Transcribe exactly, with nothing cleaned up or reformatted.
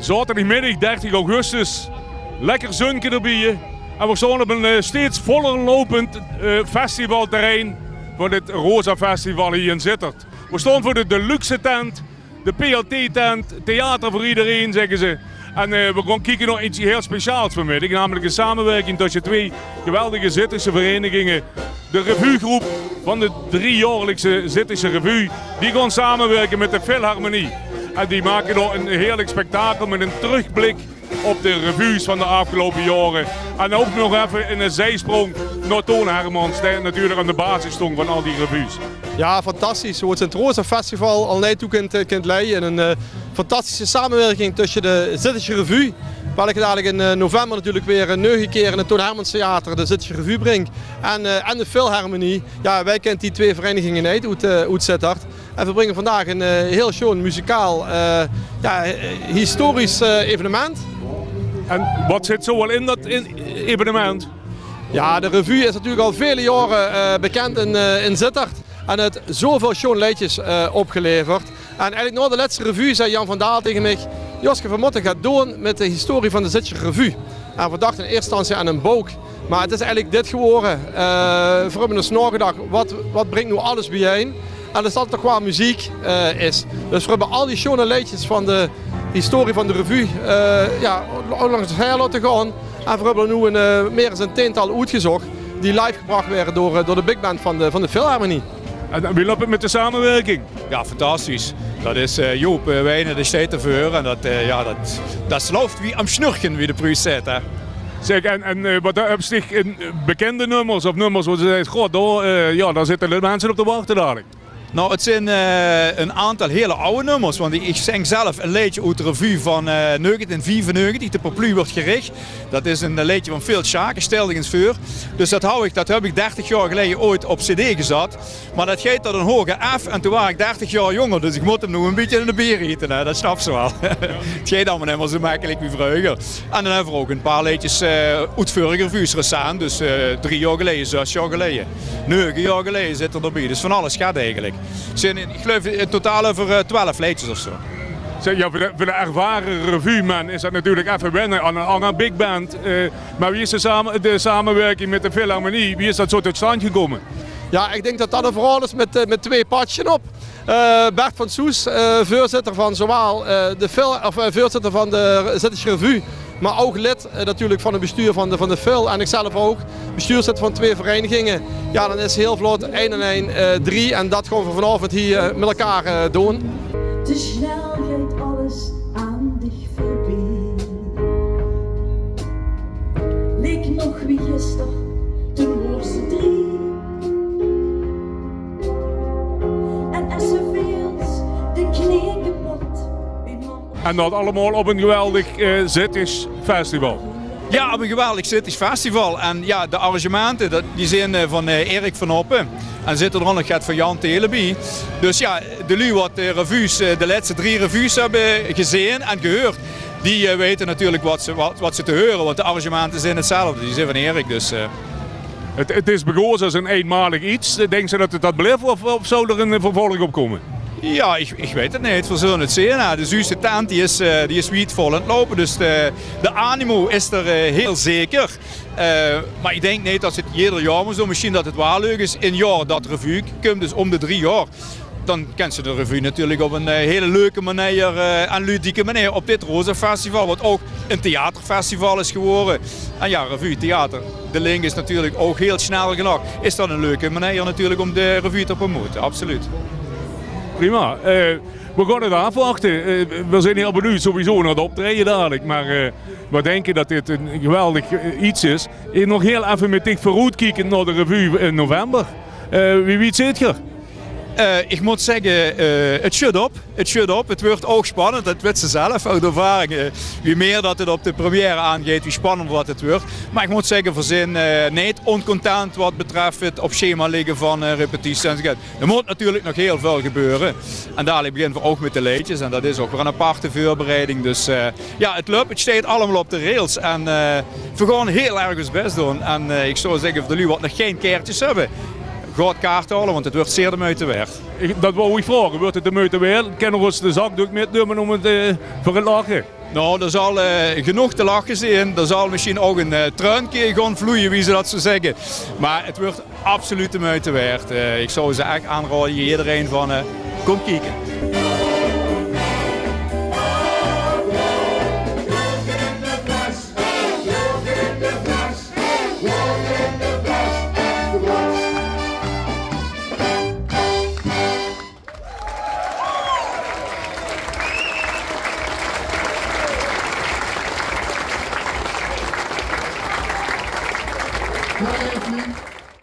Zaoterdigmiddig dertig augustus. Lekker zunke d'rbie. En v'r staon op e, eh, steeds voller lopend, eh, festivalterrein van dit Rosa Festival hie in Zitterd. V'r staon veur de deluxe tent, de P L T-tent, theater veur ederein, zègke ze. En, eh, v'r gaon kieke nao get hiel speciaals vanmiddig, namelik 'n samewirking tösse twee geweldige Zittesje vereiniginge. De revuegroep van de driejaorlikse Zittesje Revue, die gaon samewirke mit de Philharmonie. En die make dao 'n heerlik spektakel mit 'n terugblik op de revues van de aafgeloupe jaore. En ouch nog effe 'n ziesprong nao Toon Hermans, dae natuurlik aan de basis stóng van al die revues. Ja, fantastisch. Wie 't Sint Rosa Festival al neet toe kint, eh, kint leie. 'n, eh, fantastische samewirking tösse de Zittesje Revue, welke dalik in, eh, november natuurlik weer, eh, neuge kier in 't Toon Hermans Theater de Zittesje Revue bringk. En, eh, en de Philharmonie. Ja, wae kint die twee vereiniginge neet oet, eh, oet Zitterd? En v'r bringe vandaag 'n, eh, hiel sjoon muzikaal, eh, ja, eh, historisch, eh, evenement. En wat zit zoal in dat in-, evenement? Ja, de revue is natuurlik al vele jaore, eh, bekind in, eh, in Zitterd. En haet zoväöl sjoon leedjes, eh, opgeleverd. En eigelik nao de lètste revue zag Jan van Daal taenge mich: "Joske, v'r mótte get doon mit de historie van de Zittesje Revue." En v'r dachte in ierste instantie aan e book. Mer 't is eigelik dit gewore. Eh, v'r höbbe ins naogedach, wat, wat bringk noe alles biejein? En det is toch waal meziek, eh, is. Dus v'r höbbe al die sjoon leedjes van de historie van de revue, eh, ja, langs ós haer laote gaon. En v'r höbbe d'r noe 'n, eh, mier es 'n tiental oetgezoch die live gebrach waere door, eh, door de bigband van de, van de Philharmonie. En wie löp 't mit de samewirking? Ja, fantastisch. Dat is, eh, Joep, eh, Wijnen, dae steit d'rveur. En dat, eh, ja, dat, dat löp wie am Schnürchen, wie de Pruus zaet, hè. Zèk, en, en, eh, wat, höbs dich in, eh, bekinde nummers of nummers wo se zaes: "Goh, dao, eh, ja, dao zitte de minse op te wachte dalik"? Nou, 't zeen, eh, 'n aantal hiel aw nummers, want ich, ich zing zelf e leedje oet de revue van, eh, negentien viefennegentig, De paraplu wuuert gerich. Dat is e leedje van Phil Schaken, Stel dich ins veur. Dus dat haw ich, dat höb ich dertig jaor geleje ooit op cd gezat. Mer dat geit tot 'n hoge F en toen waar ich dertig jaor jónger, dus ich mót 'm noe e bietje in de bier iete, hè. Dat snaps se waal. 't Geit allemaol neet mier zo mekkelik wie vreuger. En dan höbbe v'r ouch e paar leedjes, eh, oet vörige revues, recent, dus, eh, drie jaor geleje, zès jaor geleje. Neuge jaor geleje zit d'r bie, dus van alles get eigelik. Zeen, ich geluif in totaal euver, eh, twelf leedjes of zo. Zèk, ja, veur de, veur de ervare revueman is dat natuurlik effe wenne aan 'n anger bigband. Eh, mer wie is de same-, de samewirking mit de Philharmonie, wie is dat zo tot stand gekómme? Ja, ich dink dat dat 'n verhaol is mit, eh, mit twee patsje op. Eh, Bert van Soest, eh, veurzitter van zowaal, eh, de Phil-, of, eh, veurzitter van de Zittesje Revue, mer ouch lid, eh, natuurlik van 't bestuur van de, van de Phil en ichzelf ouch, bestuurslid van twee vereiniginge. Ja, dan is hiel vlot ein en ein, eh, drie en dat gaon v'r vanaovend hie, eh, mit elkaar, eh, doon. Te snel geit alles aan dich veurbie. Leek nog wie gister, toen waors se drie. En es se veels, de knee kepot. En dat allemaol op e geweldig, eh, Zittesj festival. Ja, op e geweldig Zittesj festival. En ja, de arrangemente, dat, die zeen, eh, van, eh, Erik van Oppen. En zitte d'r ouch nog get van Jan Telen bie. Dus ja, de luuj wat de revues, eh, de lètste drie revues höbbe gezeen en gehuurd, die, eh, weite natuurlik wat ze, wat, wat ze te heure, want de arrangemente zeen 'tzelfde, die zeen van Erik, dus, eh. 't, 't is begós es 'n einmalig get. Dinks se dat 't dat blif of, of zou d'r 'n vervolg op kómme? Ja, ich, ich weit 't neet. V'r zulle 't zeen. Ja, de zuuste tent, die is, eh, die is wied vol aan 't loupe, dus de, de animo is d'r, eh, hiel zeker. Eh, mer ich dink neet dat se 't jeder jaor mós doon. Mesjien dat 't waal leuk is, ein jaor dat revue kump, dus óm de drie jaor. Dan kins se de revue natuurlik op 'n, eh, hiel leuke meneer, eh, en ludieke meneer op dit Rosa Festival, wat ouch 'n theaterfestival is gewore. En ja, revue, theater, de link is natuurlik ouch hiel snel gelag. Is dat 'n leuke meneer natuurlik óm de revue te promote, absoluut. Prima. Eh, v'r gaon 't aafwachte. Eh, v'r zeen hiel benuujd sowieso nao 't optraeje dalik. Mer, eh, v'r dinke dat dit e geweldig, eh, get is. Eh, nog hiel effe mit dich veuroetkiekend nao de revue in november. Eh, wie wied zeet geer? Eh, ich mót zègke, eh, 't sjuut op. 't Sjuut op. 't Wuuert ouch spannend. Dat wits se zelf oet ervaring. Eh, wie mieë dat 't op de première aangeit, wie spannender dat 't wuuert. Mer ich mót zègke, veer zeen, eh, neet oncontent wat betröf 't op schema ligke van, eh, repetities en zo. D'r mót natuurlik nog hiel väöl gebeure. En dalik beginne veer ouch mit de leedjes. En dat is ouch weer 'n aparte veurbereiding. Dus, eh, ja, 't löp, 't steit allemaol op de rails. En, eh, veer gaon hiel erg ós bès doon. En, eh, ich zou zègke, veur de luuj wat nog gein kaertjes höbbe, gaot kaarte haole, want 't wuuert zeer de meujte waerd. Ich, dat wou ich vraoge, wuuert 't de meujte waerd? Kinne veer ós de zakdook mitnumme óm 't, eh, veur 't lache? Nou, d'r zal eh, genóg te lache zeen. D'r zal mesjien ouch ein eh, truinke gaon vloeie, wie ze dat zoe zègke. Mer 't wuuert absoluut de meujte waerd. Eh, ich zou ze ech aanraoje, ederein van eh, kóm kieke.